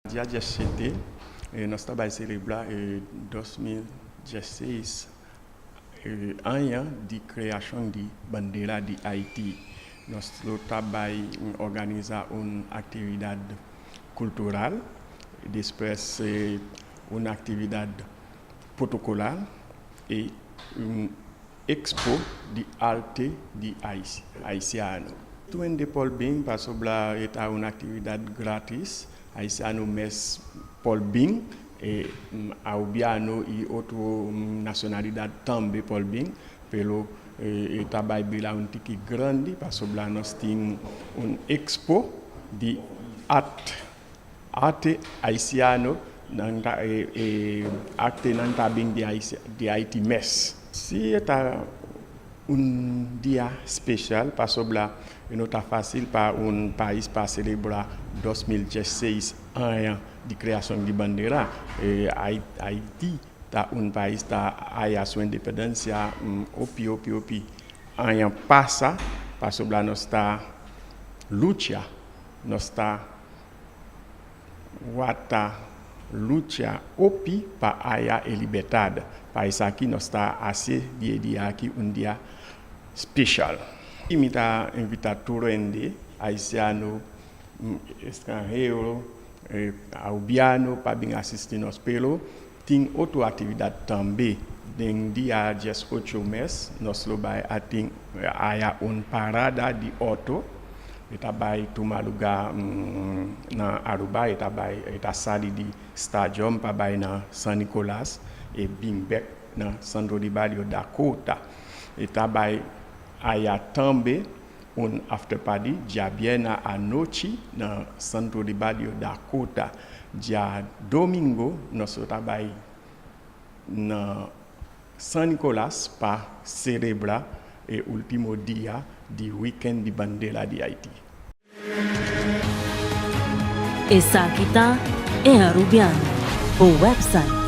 Dia 17 nos ta bay celebra e 2016 aña di creacion di bandera di Haiti. Nos lo ta bay organisa un actividad cultural, despues un actividad protocolar y un expo di arte di Haitiano. Tur hende por bin pasobra e ta un actividad gratis. Haitiano mes por bin, Arubiano y otro nacionalidad tambe por bin, pero e ta bay bira un tiki grandi pasobra nos tin un expo di art, arte Haitiano, nan ta e artenan ta bin di di Haiti mes. Si e ta un dia special pasobra e no ta facil pa un pais pa celebra 2016 aña di creacion di bandera. Haiti ta un pais ta haya su independencia hopi hopi hopi aña pasa pasobra nos ta lucha, nos ta wata lucha hopi pa haya e libertad. Pa esaki nos ta haci di e dia aki un dia special. Y mi ta invita tur hende, Haitiano, extranhero, Arubiano pa bin asisti nos, pero tin otro actividad tambe. Den dia 18 mes nos lo bay a tin haya un parada di auto. E ta bay tuma lugar na Aruba, e ta bay e ta sali di stadion pa bay na San Nicolas e bin bek na Centro di Bario Dakota. E ta bay haya tambe un after party diabierna anochi na Centro di Bario Dakota. Diadomingo nos lo ta bay na San Nicolas pa celebra e ultimo dia di weekend di bandera di Haiti. Esaki ta E Arubiano, bo website.